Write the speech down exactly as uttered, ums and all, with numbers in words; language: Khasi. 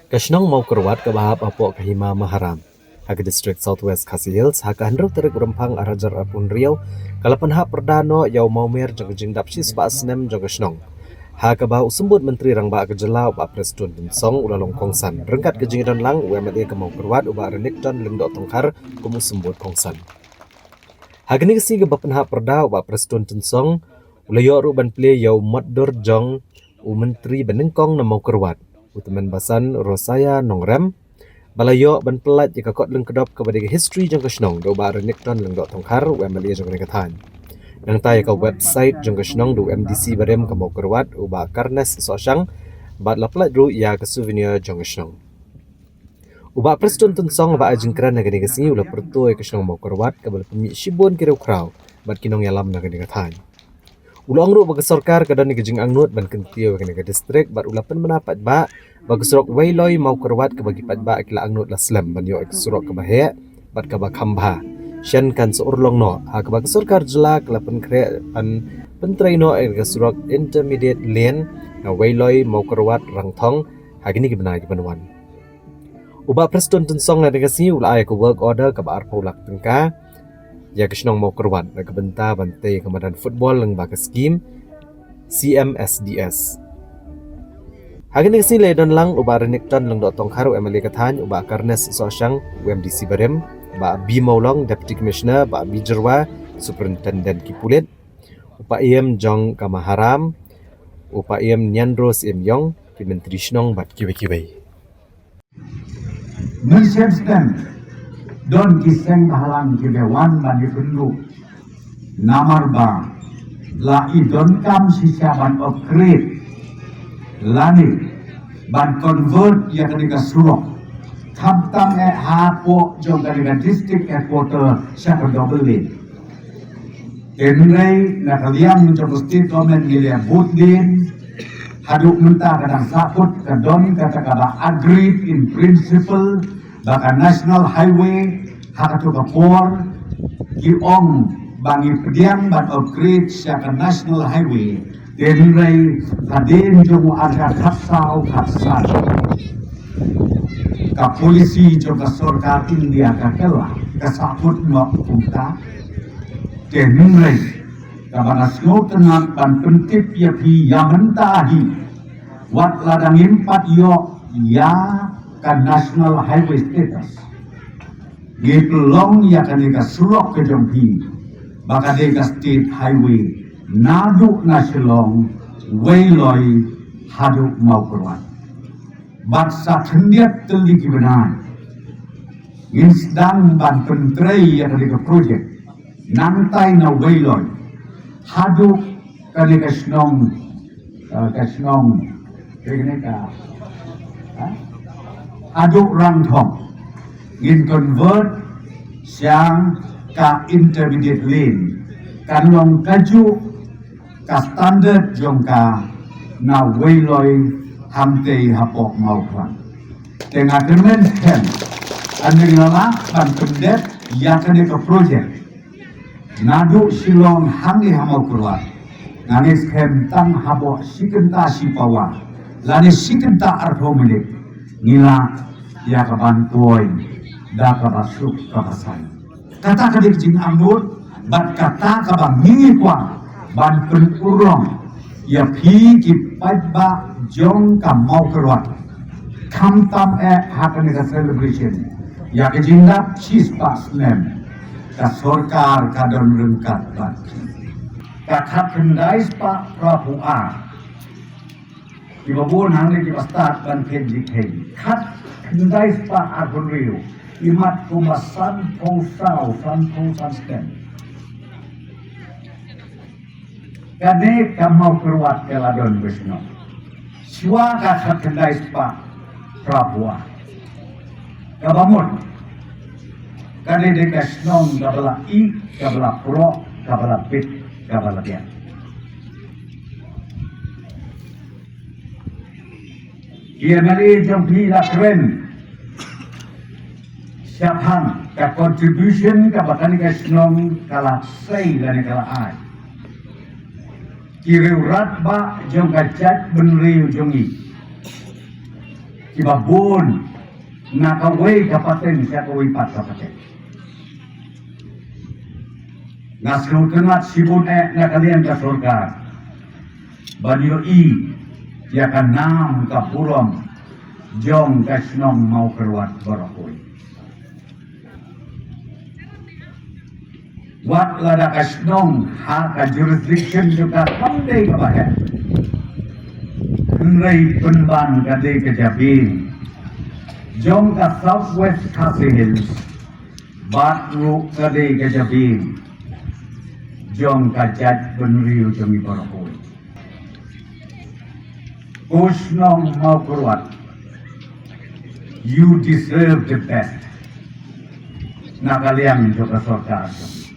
Ka shnong Mawkyrwat kaba hap hapoh ka Hima Maharam ha ka district South West Khasi Hills, ha ka hynriew tarik u Rymphang arhajar arphew hynriew, ka la pynhap pyrda noh ïa u mawmer jong ka jingdap shispah snem jong ka shnong, ha kaba u Symbud Myntri Rangbah ka jylla u Bah Prestone Tynsong u la long kongsan ryngkat ka jingdon lang u M L A ka Mawkyrwat u Bah Renikton Lyngdoh Tongkhar kum u Symbud kongsan. Ha kane ka sngi kaba pynhap pyrda u Bah Prestone Tynsong u la ïoh ruh ban plie ïa u mot dur jong u Myntri banyngkong na Mawkyrwat, u Tymmen Basan Rosaya Nongrem, ba la ïoh ban pyllait ïa ka kot lyngkdop kaba dei ka history jong ka shnong da u Bah Renikton Lyngdoh Tongkhar u M L A jong kane ka thaiñ. Nangta ïa ka website jong ka shnong da u M D C barim ka Mawkyrwat u Bah Carnes Sohshang, bad la pyllait ruh ïa ka souvenir jong ka shnong. U Bah Prestone Tynsong ba ai jingkren ha kane ka sngi u la pyrto ïa ka shnong Mawkyrwat kaba la pynmih shibun ki riewkhraw bad ki nongïalam na kane ka thaiñ. U la ong ruh ba ka sorkar ka don ïa ka jingangnud ban kyntiew ïa kane ka district bad u la pynbna paidbah ba ka surok Weiloi Mawkyrwat kaba ki paidbah ki la angnud la slem ban ïoh ïa ka surok kaba heh bad kaba kham bha, shen kan sa urlong noh, ha kaba ka sorkar jylla ka la pynkhreh ban pyntrei noh ïa ka surok intermediate lane na Weiloi Mawkyrwat Rangthong ha kine ki bnai ki ban wan. U Bah Prestone Tynsong ha kane ka sngi u la ai ka work order kaba arphew lak tyngka ïa ka shnong Mawkyrwat na ka bynta ban tei ka madan football lyngba ka skim C M S D S. Ha kane ka sngi la ïadon lang u Bah Renikton Lyngdoh Tongkhar u M L A ka thaiñ, u Bah Carnes Sohshang u M D C barim, Bah B Mawlong Deputy Commissioner, Bah B Jyrwa Superintendent ki pulit, u Paiem jong ka Maharam, u Paiem Nianro Syiem Iong, ki myntri shnong bad kiwei kiwei. Mynshem snem don ki seng bhalang kiba wan ban ïakynduh. Namar ba la i donkam shisha ban upgrade lane ban convert ïa kane ka surok. Khamtam eh hapoh jong kane ka district headquarter sha ka double lane. Hynrei na ka liang jong ka state government ngi leh bud din, haduh mynta ka dang sahkut ka don kata kaba agreed in principle ba ka national highway ha kato ka por ki ong ba ngi pdiang ban upgrade sha ka national highway. Hynrei hadien jong u ar hajar khatsaw khatsan ka polisi jong ka sorkar India ka kylla, ka sahkut noh kumta. Hynrei kaba nga sngewtynnat ban pyntip ïa phi ïa mynta hi, wat la dang ngim pat ïoh ïa ka national highway status, ngi pynlong ïa kane ka surok ka jong phi ba ka dei ka state highway naduh na Shillong, Weiloi haduh Mawkyrwat. Bad sa khyndiat tylli ki bnai ngin sdang ban pyntrei ïa kane ka project, nangtai na Weiloi haduh kane ka shnong, eh, ka shnong, kane ka, ha? Haduh Rangthong ngin convert sha ka intermediate lane, kan long kajuh ka standard jong ka na Weiloi hangtei hapoh Mawphlang. Te nga kyrmen skhem, hynrei nga lah ban pyndep ïa kane ka project naduh Shillong hangne ha Mawkyrwat. Nga ngeit skhem tang hapoh shi kynta shi pawa lane shi kynta arphew minit ngi lah ïa ka ban poi da kaba suk kaba sai. Kata ka dei ka jingangnud bad kata kaba ngi kwah ban pynurlong ïa phi ki paidbah jong ka Mawkyrwat. Khamtam eh ha kane ka celebration ïa ka jingdap shispah snem, ka sorkar ka don ryngkat bad phi. Ka khatkhyndai spah phraphew ar, kiba bun hangne kiba stad ban khein jingkhein. Khatkhyndai spah arphew hynriew, imat kumba sanphew saw, sanphew san snem. Kane ka Mawkyrwat ka la don ka shnong. Shuwa ka khatkhyndai spah phraphew ar, kaba mut kane dei ka shnong kaba la ih, kaba la proh, kaba la bit, kaba la biang. Ki M L A jong phi la kren shaphang ka contribution kaba kane ka shnong ka la sei lane ka la ai. Ki riewrangbah jong ka jaitbynriew jong ngi, kiba bun na kawei ka pateng sha kawei pat ka pateng. Nga sngewtynnat shibun eh na ka liang ka sorkar ban ïohi ïa ka nam ka burom jong ka shnong Mawkyrwat baroh kawei. Wat lada ka shnong ha ka jurisdiction jong ka kam dei kaba heh, hynrei pynban ka dei ka jabieng jong ka South West Khasi Hills, bad ruh ka dei ka jabieng jong ka jaitbynriew jong ngi baroh kawei. Ko shnong Mawkyrwat, you deserve the best na ka liang jong ka sorkar jong ngi.